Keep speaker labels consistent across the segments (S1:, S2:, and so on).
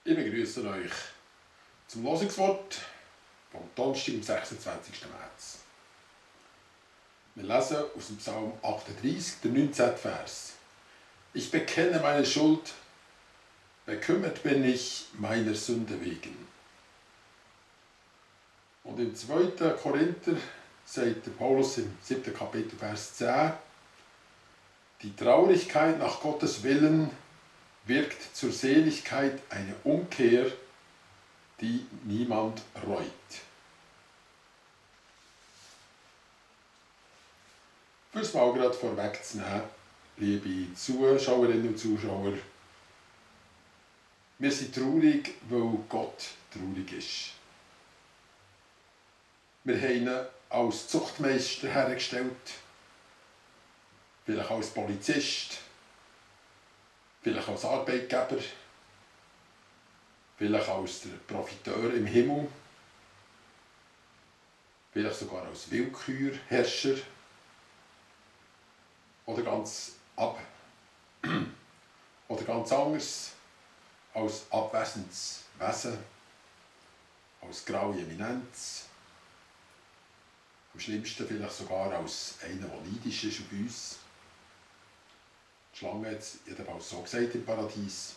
S1: Ich begrüße euch zum Losungswort vom Donnerstag, am 26. März. Wir lesen aus dem Psalm 38, der 19. Vers. Ich bekenne meine Schuld, bekümmert bin ich meiner Sünde wegen. Und im 2. Korinther sagt der Paulus im 7. Kapitel, Vers 10, die Traurigkeit nach Gottes Willen wirkt zur Seligkeit eine Umkehr, die niemand reut. Fürs Mal gerade vorwegzunehmen, liebe Zuschauerinnen und Zuschauer, wir sind traurig, weil Gott traurig ist. Wir haben ihn als Zuchtmeister hergestellt, vielleicht als Polizist, vielleicht als Arbeitgeber, vielleicht als der Profiteur im Himmel, vielleicht sogar als Willkürherrscher oder ganz anders als abwesendes Wesen, als graue Eminenz, am schlimmsten vielleicht sogar als einer, der neidisch ist auf uns. Die Schlange hat es jedenfalls so gesagt im Paradies.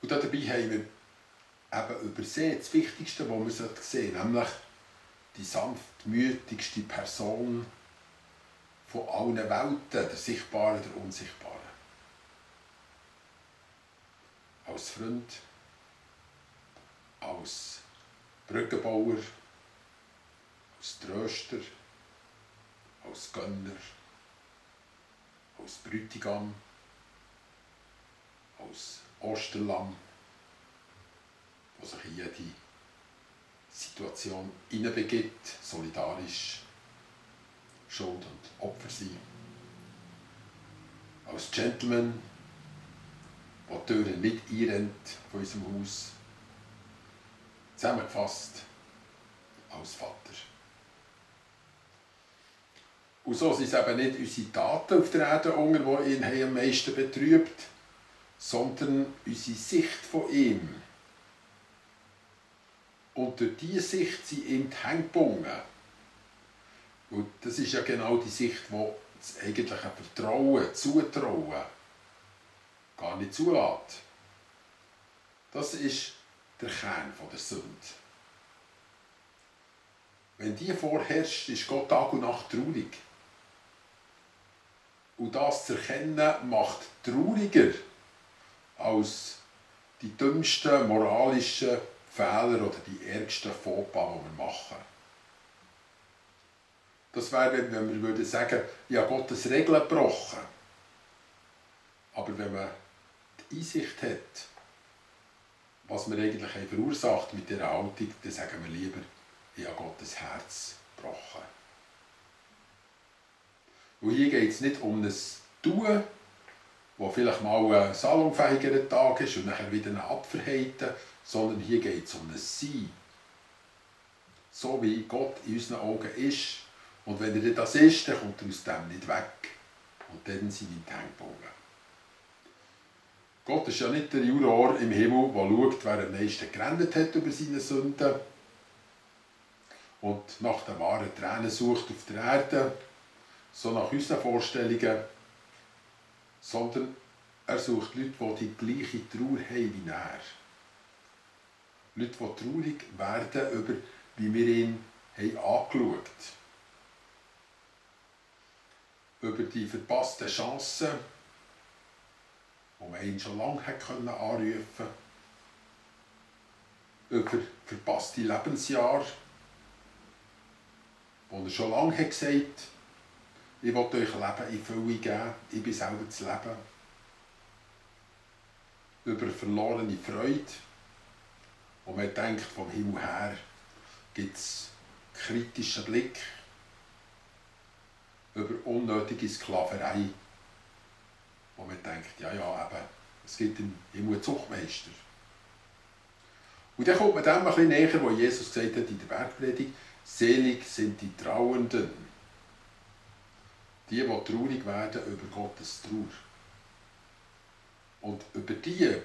S1: Und dabei haben wir eben übersehen das Wichtigste, was wir sehen sollten, nämlich die sanftmütigste Person von allen Welten, der sichtbaren, der unsichtbaren. Als Freund, als Brückenbauer, als Tröster, als Gönner, als Bräutigam, als Osterlamm, der sich in jede Situation hineinbegibt, solidarisch, Schuld und Opfer sein. Als Gentleman, der die Türen nicht einrennt von unserem Haus. Zusammengefasst, als Vater. Und so sind es eben nicht unsere Taten auf der Erde, die ihn am meisten betrübt, sondern unsere Sicht von ihm. Und durch diese Sicht sind ihm die Hände gebunden. Und das ist ja genau die Sicht, die das eigentliche Vertrauen, Zutrauen gar nicht zulässt. Das ist der Kern der Sünde. Wenn die vorherrscht, ist Gott Tag und Nacht traurig. Und das zu erkennen, macht trauriger als die dümmsten moralischen Fehler oder die ärgsten Fauxpas, die wir machen. Das wäre, wenn wir sagen, ich habe Gottes Regeln gebrochen. Aber wenn man die Einsicht hat, was wir eigentlich verursacht mit dieser Haltung, dann sagen wir lieber, ich habe Gottes Herz gebrochen. Und hier geht es nicht um ein Tun, wo vielleicht mal ein salonfähigerer Tag ist und nachher wieder eine Abverhalten, sondern hier geht es um ein Sein. So wie Gott in unseren Augen ist. Und wenn er das ist, dann kommt er aus dem nicht weg. Und dann sind ihm die Hände gebunden. Gott ist ja nicht der Juror im Himmel, der schaut, wer am meisten gerannt hat über seine Sünden und nach den wahren Tränen sucht auf der Erde, so nach unseren Vorstellungen, sondern er sucht Leute, die die gleiche Trauer haben wie er. Leute, die traurig werden über, wie wir ihn haben angeschaut haben. Über die verpassten Chancen, wo man ihn schon lange anrufen konnte. Über verpasste Lebensjahre, wo er schon lange gesagt hat, ich will euch Leben in Fülle geben, ich bin selber das Leben. Über verlorene Freude, wo man denkt, vom Himmel her gibt es kritischen Blick. Über unnötige Sklaverei, wo man denkt, ja, eben, es gibt im Himmel einen Zuchtmeister. Und dann kommt man dem ein bisschen näher, wo Jesus gesagt hat in der Bergpredigt, selig sind die Trauernden. Die traurig werden über Gottes Trauer. Und über die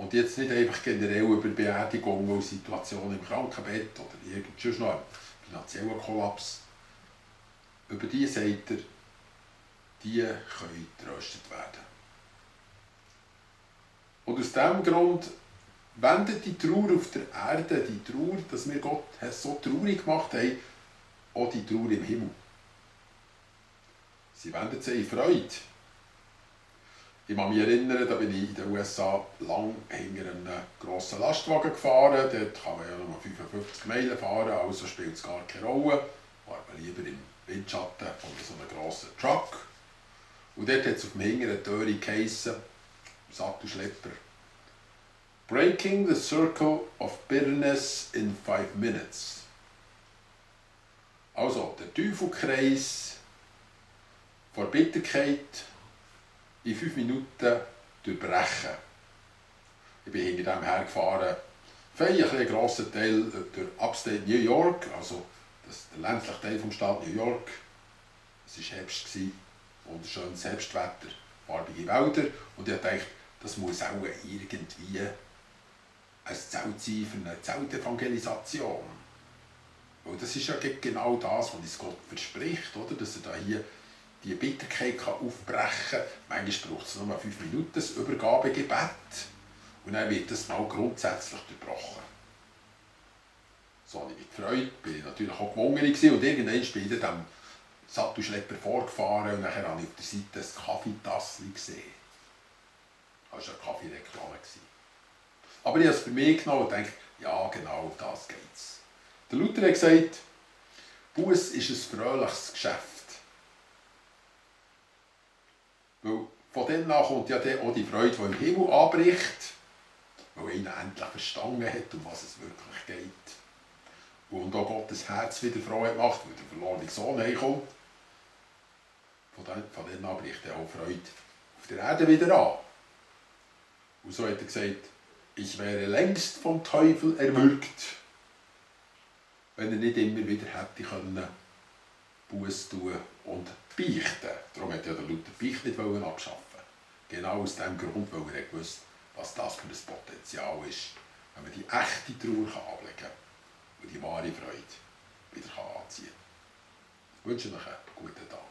S1: Und jetzt nicht einfach generell über Beerdigungen und Situationen im Krankenbett oder sonst noch einen finanziellen Kollaps. Über die sagt er, die können getröstet werden. Und aus diesem Grund wendet die Trauer auf der Erde, die Trauer, dass wir Gott so traurig gemacht haben, auch die Trauer im Himmel. Sie wendet sie in Freude. Ich kann mich erinnern, da bin ich in den USA lang hinter einem grossen Lastwagen gefahren. Dort kann man ja nur 55 Meilen fahren, also spielt es gar keine Rolle. War man lieber im Windschatten von so einem grossen Truck. Und dort hat es auf dem hinteren Türe geheissen, Sattelschlepper, Breaking the Circle of Bitterness in 5 Minutes. Also, der Teufelkreis vor Bitterkeit in 5 Minuten durchbrechen. Ich bin hinter dem hergefahren, ein grosser Teil durch Upstate New York, also der ländliche Teil vom Staat New York. Es war Herbst, wunderschönes Herbstwetter, farbige Wälder, und ich dachte, das muss auch irgendwie ein Zelt sein für eine Zeltevangelisation. Weil das ist ja genau das, was uns Gott verspricht, oder? Dass er da hier die Bitterkeit aufbrechen kann. Manchmal braucht es nur 5 Minuten, das Übergabegebet. Und dann wird das mal grundsätzlich durchbrochen. So habe ich mich gefreut, bin ich natürlich auch gewungen gewesen, und irgendwann bin ich dem Sattelschlepper vorgefahren und nachher habe ich auf der Seite ein Kaffeetassel gesehen. Das war eine Kaffeereklame. Aber ich habe es für mich genommen und dachte, ja genau, um das geht's. Der Luther hat gesagt, Buß ist ein fröhliches Geschäft. Weil von dem an kommt ja dann auch die Freude, die im Himmel anbricht, weil er endlich verstanden hat, um was es wirklich geht. Und auch Gottes Herz wieder froh hat gemacht, weil der verlorene Sohn heimkommt. Von dem an bricht er auch Freude auf der Erde wieder an. Und so hat er gesagt, ich wäre längst vom Teufel erwürgt, wenn er nicht immer wieder hätte können Buß tun und beichten. Darum hat ja der Luther Beicht nicht abschaffen. Genau aus dem Grund, weil er gewusst, was das für ein Potenzial ist, wenn man die echte Trauer ablegen kann und die wahre Freude wieder anziehen kann. Ich wünsche euch einen guten Tag.